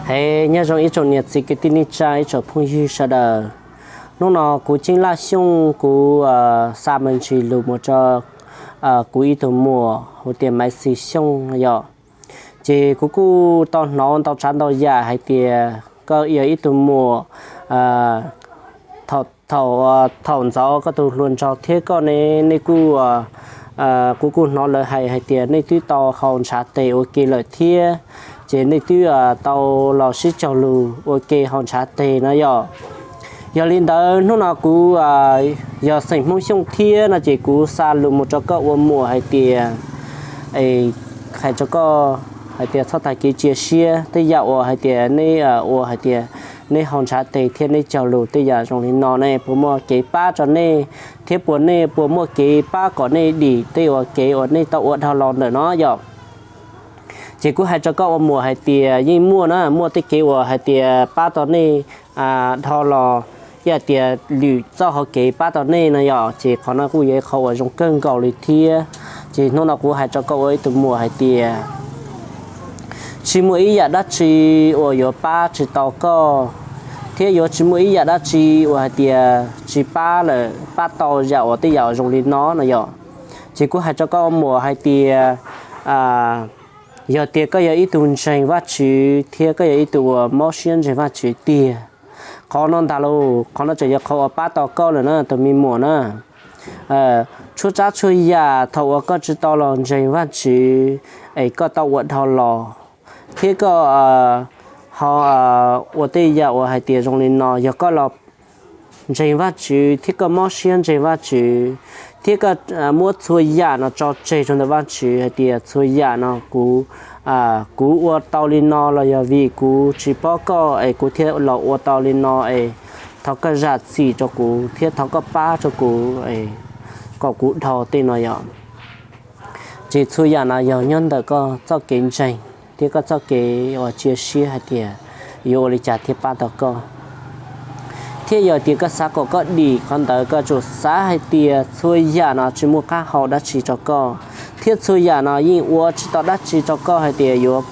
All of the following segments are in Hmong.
Hais nyob zoo ib tsoom niam txiv kwv tij neej tsa, ib tsoom phooj ywg sawv daws. Hnub no kuv Ceeb Laj Xyooj kuv xa me ntsis lus mus rau kuv ib tug muam hu tias Maiv Xis Xyooj yom. Ces kuv kuj tau hnov ntau tsav ntau yam hais tias koj yog ib tug muam, thaum, thaum ntxov koj tus hluas nraug thiab koj ne, nej kuj, kuv kuj hnov lawv hais hais tias nej twb tau haus ntshav tes ua ke lawm thiab, ces nej twb tau los sib caug lus ua ke haus ntshav tes no yom. Yog li ntawd hnub no kuv yog xeem Hmoob Xyooj thiab no ces kuv xa lus mus rau koj ua muam hais tias, es hais rau koj hais tias txhob tag kev cia siab, tej yam uas hais tias nej ua hais tias nej haus ntshav tes thiab nej caug lus tej yam zoo li no ne puas muaj kev pab rau nej, thiab puas nej puas muaj kev pab kom nej dim tej uas kev uas nej tau ua dhau los ntawm no yom. Ces kuv hais rau koj ua muam hais tias yeej muaj na, muaj tej kev uas hais tias pab tau nej dhau los, ib hais tias lwm txoj hauv kev pab tau nej no yom, ces qhov no kuj yog ib qhov uas zoo kawg nkaus li thiab. Ces hnub no kuv hais rau koj ua ib tug muam hais tias tsis muaj ib yam dab tsi uas yuav pab tsis tau koj, thiab yuav tsis muaj ib yam dab tsi uas hais tias tsis pab lawm, pab tau yam uas tej yam uas zoo li no no yom. Ces kuv hais rau koj ua muam hais tias yog tias koj yog ib tug ntseeg Vajtswv thiab koj yog ib tug uas mob siab ntseeg Vajtswv tiag, qhov no ntag lauj, qhov no tseem yog qhov uas pab tau koj lawm na tus me muam na. Txhua tsav txhua yam thaum uas koj tsis tau los ntseeg Vajtswv es koj tau ua dhau los, thiab koj ho ua tej yam uas hais tias zoo li no, yog koj los ntseeg Vajtswv thiab koj mob siab ntseeg Vajtswv, thiab koj muab txhua yam no tso tseg rau ntawm Vajtswv hais tias txhua yam no kuv, kuv ua tau li no los yog vim kuv tsis paub koj es kuv thiaj los ua tau li no es thov koj zam txim rau kuv thiab thov koj pab rau kuv kom kuv dhau tej no yom. Ces txhua yam no yog nyob ntawm koj txoj kev ntseeg thiab koj txoj kev uas cia siab hais tias yuav ua li cas thiaj pab tau koj. Thiab yog tias koj xav kom koj dim qhov ntawd koj tsum xav hais tias txhua yam no tsis muaj qab hau dab tsi rau koj, thiab txhua yam no yeej ua tsis tau dab tsi rau koj hais tias yuav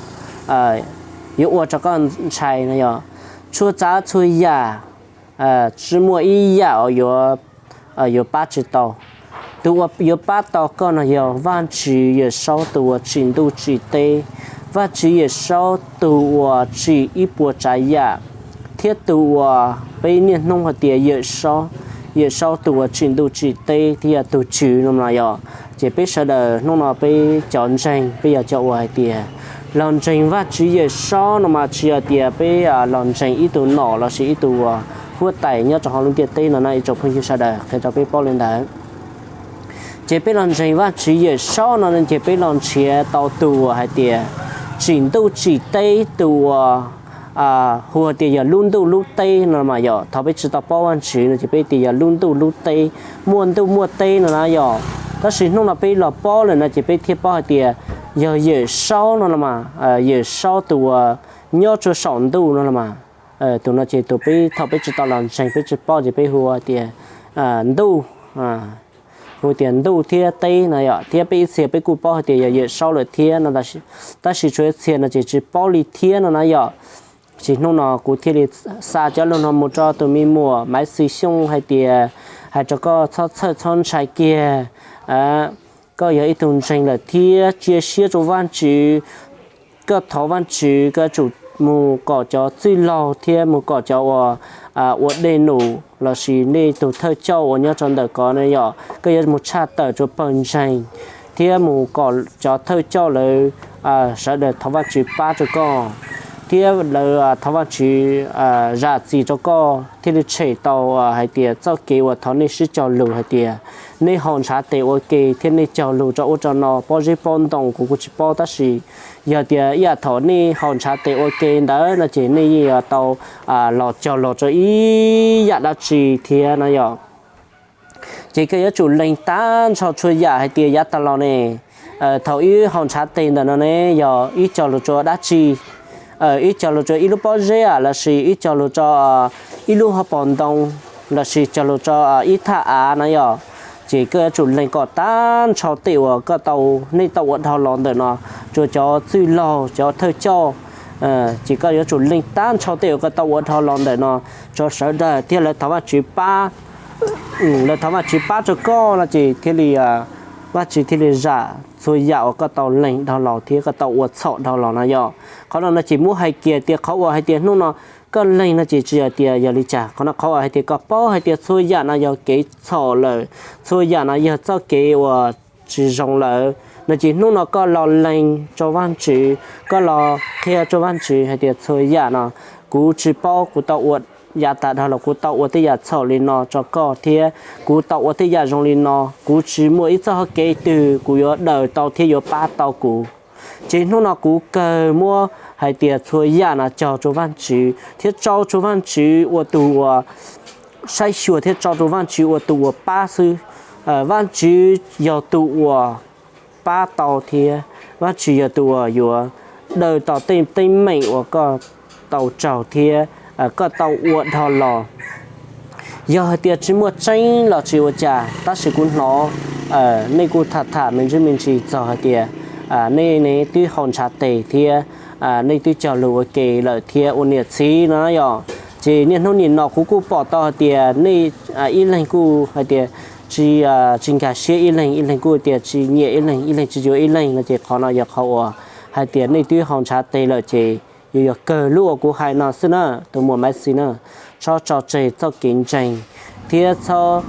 ua rau koj ntshai no yom. Txhua tsav txhua yam tsis muaj ib yam uas yuav pab tsis tau. Tus uas yuav pab tau koj no yog Vajtswv Yawm Saub tus uas tsim ntuj tsim teb, Vajtswv Yawm Saub tus uas tsim ib puas tsav yam, thiab tus uas peb niaj hnub hais tias Yawm Saub, Yawm Saub tus uas tsim ntuj tsim teb thiab yog tus Tswv no mas yom. Ces peb sawv daws hnub no peb cov ntseeg peb yog cov uas hais tias los ntseeg Vajtswv Yawm Saub no mas tsis yog tias peb los ntseeg ib tug nom lossis ib tug uas huab tais nyob rau hauv lub ntiaj teb no na ib tsoom phooj ywg sawv daws, qhia rau peb paub li ntawd. Ces peb los ntseeg Vajtswv Yawm Saub no ces peb los nrhiav tau tus uas hais tias tsim ntuj tsim teb, tus uas hu tias yog lub ntuj lub teb no mas yom. Thaum peb tsis tau paub Vajtswv no ces peb tias yog lub ntuj lub teb, muaj ntuj muaj teb no na yom. Tab sis hnub no peb los paub lawm no ces peb thiaj paub hais tias yog Yawm Saub no los mas, Yawm Saub tus uas nyob rau saum ntuj no los mas. Tus no ces tus peb thaum peb tsis tau los ntseeg peb tsis paub ces peb hu tias ntuj, hu tias ntuj thiab teb no yom. Thiab peb ib txhia peb kuj paub hais tias yog Yawm Saub lawm thiab no, tab sis tshuav ib txhia no ces tsis paub li thiab no na yom. Ces hnub no kuv thiaj li xa cov lus no mus rau tus me muam Maiv Xis Xyooj hais tias, hais rau koj txhob txhawj txhob ntshai kiag. Koj yog ib tug ntseeg lawm thiab cia siab rau Vajtswv. Koj thov Vajtswv koj yuav tsum mus kom cov txwj laug thiab mus kom cov uas ua dej num lossis nej tus thawj coj uas nyob rau ntawm ko ne yom, koj yuav mus tshaj tawm rau pawg ntseeg thiab mus kom cov thawj coj lawv sawv daws thov Vajtswv pab rau koj, thiab lawv thov Vajtswv zam txim rau koj thiaj li tshem tau hais tias txoj kev uas thov nej sib cog lus hais tias nej haus ntshav tes ua ke thiab nej cog lus rau ub rau no pob zeb pob ntoo kuv kuj tsis paub, tab sis yog tias ib yam thaum nej haus ntshav tes ua ke ntawd no ces nej yeej yuav tau los cog lus rau ib yam dab tsi thiab no yom. Ces koj yuav tsum lees tag nrho txhua yam hais tias yav tag los ne, thaum ib haus ntshav tes ntawm no ne yog ib cog lus rau dab tsi, ib cog lus rau ib lub pob zeb lossis ib cog lus rau ib lub hauv paus ntoo lossis cog lus rau ib thaj av na yom. Ces koj yuav tsum lees kom tag nrho tej uas koj tau, nej tau ua dhau los ntawm no, rau cov txwj laug cov thawj coj Ces koj yuav tsum lees tag nrho tej uas koj tau ua dhau los ntawm no rau sawv daws thiab lawv thov Vajtswv pab, lawv thov Vajtswv pab rau koj no ces thiaj li, Vajtswv thiaj li zam txhua yam uas koj tau lees dhau los thiab koj tau ua txhaum dhau los no yom. Qhov no no ces muab hais kiag tias qhov uas hais tias hnub no koj lees no ces tsis yog tias yog li cas, qhov no qhov uas hais tias koj paub hais tias txhua yam no yog kev txhaum lawm, txhua yam no yog txoj kev uas tsis zoo lawm no ces hnub no koj los lees rau Vajtswv, koj los qhia rau Vajtswv hais tias txhua yam no kuv tsis paub, kuv tau ua yav tas dhau los kuv tau ua tej yam txhaum li no rau koj thiab kuv tau ua tej yam zoo li no, kuv tsis muaj ib txoj hau kev twg kuv yuav daws tau thiab yuav pab tau kuv. Ces hnub no kuv kawg muab hais tias txhua yam no cog rau Vajtswv thiab rau rau Vajtswv ua tus uas saib xyuas thiab rau rau Vajtswv ua tus uas pab xwb. Vajtswv yog tus uas pab tau thiab Vajtswv yog tus uas yuav daws tau tej teeb meem uas koj tau raug thiab koj tau ua dhau los. Yog hais tias tsis muaj tseeb los tsis ua cas, tab sis kuv hnov nej kuj tham tham me ntsis me ntsis txog hais tias nej ne twb haus ntshav tes thiab nej twb cog lus ua ke lawm thiab ua niam txiv no yom. Ces niaj hnub nim no kuv kuj pom tau hais tias nej ib leeg kuj hais tias tsis, tsis nkag siab ib leeg, ib leeg kuj tias tsis nyiam ib leeg, ib leeg tsis yuav ib leeg no ces qhov no yog qhov uas hais tias nej twb haus ntshav tes lawm ces yuav yog kawg lub uas kuv hais no xwb na, tus muam Maiv Xis na. Txhob tso tseg txoj kev ntseeg thiab txhob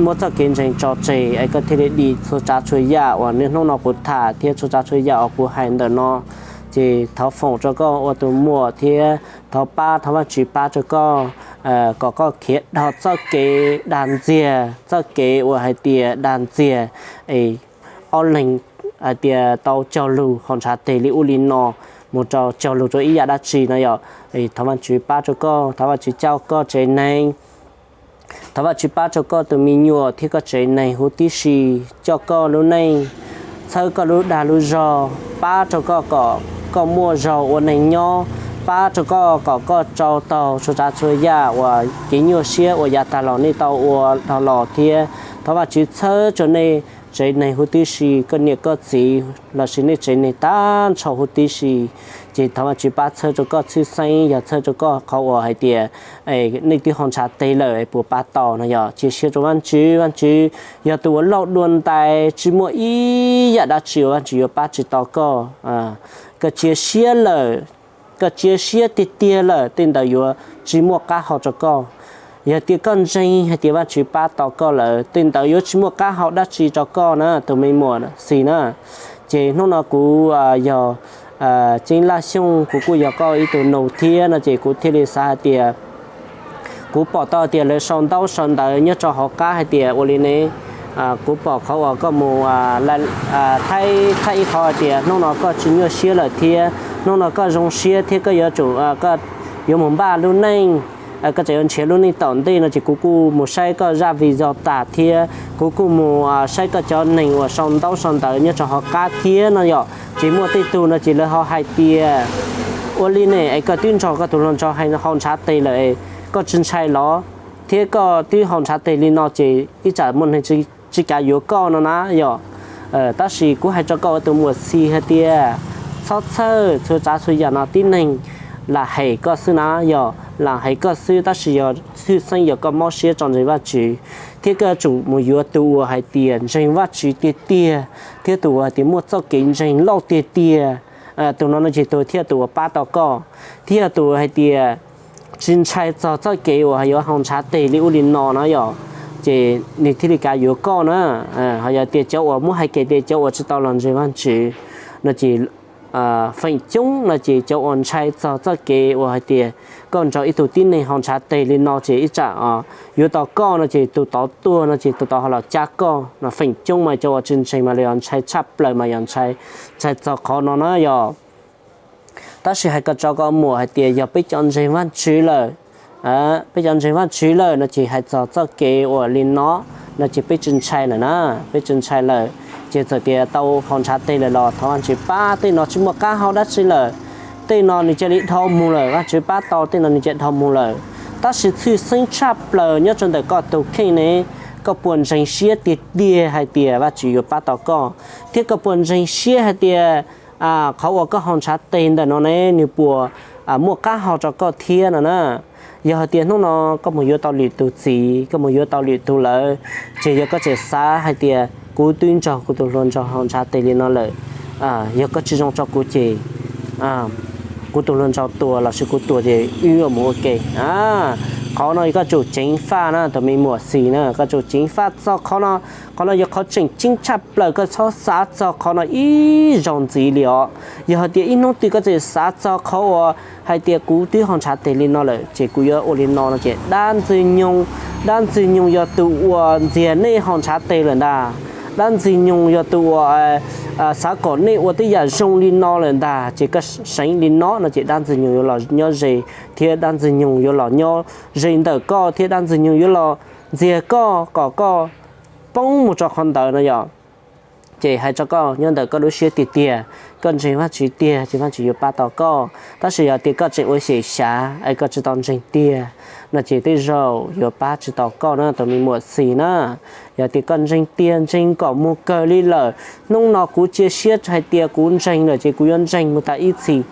muab txoj kev ntseeg tso tseg es koj thiaj li dim txhua tsav txhua yam uas niaj hnub no kuv tham thiab txhua tsav txhua yam uas kuv hais ntawm no. Ces thov foom rau koj ua tus muam thiab thov pab, thov Vajtswv pab rau koj kom koj khiav dhau txoj kev dag ntxiag, txoj kev uas hais tias dag ntxiag es ob leeg hais tias tau cog lus haus ntshav tes li ub li no mus rau cog lus rau ib yam dab tsi no yom. Thov Vajtswv pab rau koj, thov Vajtswv coj koj tsev neeg, thov Vajtswv pab rau koj tus me nyuam thiab koj tsev neeg huv tib si, coj koj lub neej, txhawb koj lub dag lub zog, pab rau koj kom koj muaj zog ua neej nyob, pab rau koj kom koj tsau taug txhua tsav txhua yam uas kev nyuaj siab uas yav tag los nej tau ua dhau los thiab thov Vajtswv txhawb rau nej tsev neeg huv tib si, koj niam koj txiv lossis nej tsev neeg tag nrho huv tib si. Ces thov Vajtswv pab txhawb rau koj txhib xeeb, yog txhawb rau koj qhov uas hais tias nej twb haus ntshav tes lawm puas pab tau no yom. Cia siab rau Vajtswv, Vajtswv yog tus uas lauj dua ntais, tsis muaj ib yam dab tsi uas Vajtswv yuav pab tsis tau koj. Koj cia siab lawm, koj cia siab tiag tiag lawm tej ntawd yuav tsis muaj qab hau rau koj. Yog tias koj ntseeg hais tias Vajtswv pab tau koj lawm tej ntawd yuav tsis muaj qab hau dab tsi rau koj na tus me muam Xis na. Ces hnub no kuv yog Ceeb Laj Xyooj, kuv kuj yog koj ib tug nus thiab no ces kuv thiaj li xav hais tias kuv pom tau tias lawv sau ntaub sau ntawv nyob rau hauv qab hais tias ua li ne, kuv pom qhov uas koj mus thaij thaij ib qhov hais tias hnub no koj tsis nyuaj siab lawm thiab hnub no koj zoo siab thiab koj yuav tsum, koj yuav mus npaj lub neej, koj tseem yuav nrhiav lub neej tom ntej no ces kuv kuj mus saib koj zaj video tas thiab kuv kuj mus saib koj cov neeg uas sau ntaub sau ntawv nyob rau hauv qab thiab no yom. Ces muaj tej tug no ces lawv ho hais tias ua li ne es koj twb nrog koj tus hluas nraug haus ntshav tes lawm, koj tsis ntshai los? Thiab koj twb haus ntshav tes li no ces ib tsam muaj neeg tsis kav yuav koj no na yom. Tab sis kuv hais rau koj ua tus muam Xis hais tias txhob txhawj, txhua tsav txhua yam no tib neeg lam hem koj xwb na yom, lam hem koj xwb tab sis yog tshwj xeeb yog koj mob siab tso ntseeg Vajtswv thiab koj yuav tsum mus yuav tus uas hais tias ntseeg Vajtswv tiag tiag thiab tus uas hais tias muaj txoj kev ntseeg loj tiag tiag. Tus no no ces tus thiaj tus uas pab tau koj thiab yog tus hais tias tsis ntshai txog txoj kev uas yuav haus ntshav tes li ub li no na yom, ces nws thiaj li kav yuav koj na. Ho yog tias cov uas muab hais kiag tias cov uas tsis tau los ntseeg Vajtswv no ces feem coob no ces cov uas ntshai txog txoj kev uas hais tias koj nrog ib tug tib neeg haus ntshav tes li no ces ib tsam yuav tau koj no ces tus tod tuag no ces tus tod ho los cab koj no. Feem coob mas cov uas tsis ntseeg mas lawv yog ntshai tshaj plaws mas yog ntshai, ntshai txog qhov no na yom. Tab sis hais kom tso koj muam hais tias yog peb cov ntseeg Vajtswv lawm, peb cov ntseeg Vajtswv lawm no ces hais txog txoj kev uas li no no ces peb tsis ntshai lawm na, peb tsis ntshai lawm. Ces txawm tias tau haus ntshav tes lawm los thov Vajtswv pab, tej no tsis muaj qab hau dab tsi lawm. Tej no nws cia li dhau mus lawm, Vajtswv pab tau tej no nws cia li dhau mus lawm. Tab sis tshwj xeeb tshaj plaws nyob rau ntawm koj tus kheej ne, koj puas ntseeg siab tiag tiag hais tias Vajtswv yuav pab tau koj, thiab koj puas ntseeg siab hais tias qhov uas koj haus ntshav tes ntawm no ne nws puas muaj qab hau rau koj thiab no na. Yog hais tias hnub no koj mus yuav tau lwm tus txiv, koj mus yuav tau lwm tus lawm, ces yog koj tseem xav hais tias kuv twb nrog kuv tus hluas nraug haus ntshav tes li no lawm, yog koj tsis zoo rau kuv ces kuv tus hluas nraug tuag lossis kuv tuag ces wb yuav mus ua ke. Qhov no yog koj tsum ceev faj na tus me muam Xis na, koj tsum ceev faj txog qhov no. Qhov no yog qhov tseem ceeb tshaj plaws, koj txhob xav txog qhov no ib zaug ntxiv li os. Yog hais tias ib hnub twg koj tseem xav txog qhov uas hais tias kuv twb haus ntshav tes li no lawm ces kuv yuav ua li no no ces dab Ntxwg Nyoog, dab Ntxwg Nyoog yog tus uas ntxias nej haus ntshav tes lawm ntag. Dab Ntxwg Nyoog yog tus uas xav kom nej ua tej yam zoo li no lawm ntag, ces koj seev li no no ces dab Ntxwg Nyoog yuav los nyob ze, thiab dab Ntxwg Nyoog yuav los nyob ze ntawm koj, thiab dab Ntxwg Nyoog yuav los ntxias koj kom koj poob mus rau qhov ntawd no yom. Ces hais rau koj nyob ntawm koj lub siab tiag tiag, koj ntseeg Vajtswv tiag ces Vajtswv yuav pab tau koj. Tab sis yog tias koj tseem ua xyem xyav es koj tsis tau ntseeg tiag no ces tej zaum yuav pab tsis tau koj na tus me muam Xis na. Yog tias koj ntseeg tiag, ntseeg kom mus kawg li lawm, hnub no kuv cia siab hais tias kuv ntseeg lawm ces kuv yuav ntseeg mus tas ib txhis,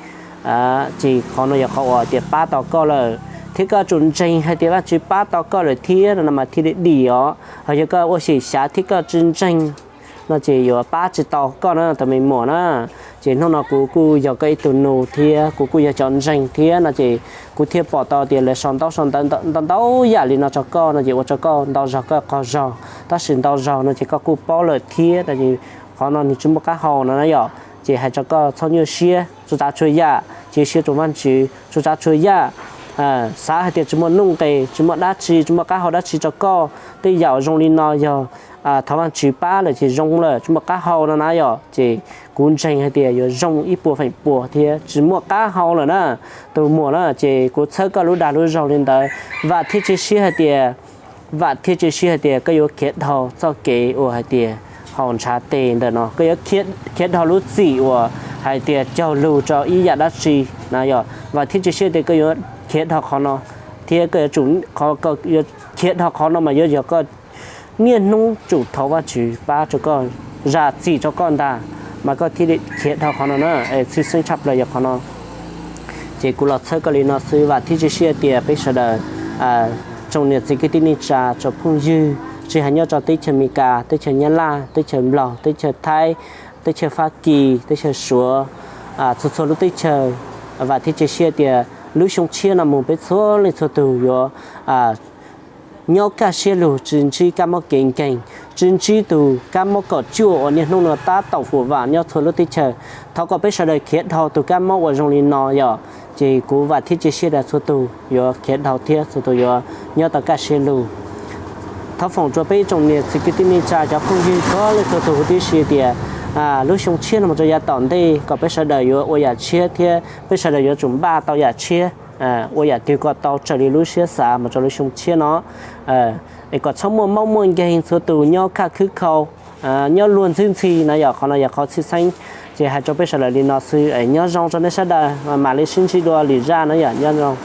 ces qhov no yog qhov uas tias pab tau koj lawm, thiab koj tsum ntseeg hais tias Vajtswv pab tau koj lawm thiab no mas thiaj li dim os. Ho yog koj ua xyem xyav thiab koj tsis ntseeg no ces yuav pab tsis tau koj na tus me muam na. Ces hnub no kuv kuj yog koj ib tug nus thiab kuv kuj yog cov ntseeg thiab no ces kuv thiaj pom tau tias lawv sau ntaub sau ntawv ntau ntau yam li no rau koj no ces ua rau koj ntau zog koj qaug zog, tab sis ntau zog no ces koj kuj paub lawm thiab no ces qhov no nws tsis muaj qab hau no na yom. Ces hais rau koj txhob nyuaj siab, txhua tsav txhua yam cia siab rau Vajtswv, txhua tsav txhua yam xav hais tias tsis muaj nuj nqis, tsis muaj dab tsi, tsis muaj qab hau dab tsi rau koj, tej yam uas zoo li no yog thov Vajtswv pab lawm ces zoo lawm, tsis muaj qab hau no na yom. Ces kuv ntseeg hais tias yuav zoo ib puas feem pua thiab tsis muaj qab hau lawm na tus muam na. Ces kuv txhawb koj lub dag lub zog li ntawd, vam thiab cia siab hais tias vam thiab cia siab hais tias koj yuav khiav dhau txoj kev uas hais tias haus ntshav tes ntawm no, koj yuav khiav dhau lub txim uas hais tias caug lus rau ib yam dab tsi na yom. Vam thiab cia siab tias koj yuav khiav dhau qhov no, thiab koj yuav tsum, qhov koj yuav khiav dhau qhov no mas yuav yog koj niaj hnub tsum thov Vajtswv pab rau koj, zam txim rau koj ntag, mas koj thiaj li khiav dhau qhov no na. Tshwj xeeb tshaj plaws yog qhov no. Ces kuv los txhawb koj li no xwb, vam thiab cia siab tias peb sawv daws, tsoom niam txiv kwv tij neej tsa, tsoom phooj ywg, tsis hais nyob rau teb chaws Amelikas, teb chaws Nyab Laj, teb chaws Nplog, teb chaws Thaib, teb chaws Fab Kis, teb chaws Suav, txhua txhua lub teb chaws, vam thiab cia siab tias lub xyoo tshiab no mus peb txhua leej txhua tus yuav nyob kaj siab lug, tsis ntsib kab mob kev nkeeg, tsis ntsib tus kab mob kom cuaj uas niaj hnub no tab tom fuam vam nyob txhua lub teb chaws. Thov kom peb sawv daws khiav dhau tus kab mob uas zoo li no yom. Ces kuv vam thiab cia siab tias txhua tus yuav khiav dhau thiab txhua tus yuav nyob tau kaj siab lug. Thov foom rau peb tsoom niam txiv kwv tij neej tsa cov phooj ywg txhua leej txhua tus huv tib si tias lub xyoo tshiab no mus rau yav tom ntej kom peb sawv daws yuav ua yam tshiab thiab peb sawv daws yuav tsum npaj tau yam tshiab, ua yam twg kom tau raws li lub siab xav mus rau lub xyoo tshiab no, es kom txhob muaj mob muaj nkeeg, txhua tus nyob kaj khwb khau, nyob luag ntxhwb ntxhi na yom. Qhov no yog qhov tshwj xeeb. Ces hais rau peb sawv daws li no xwb, nyob zoo rau nej sawv daws, mam li sib ntsib dua lwm zaj na yom, nyob zoo.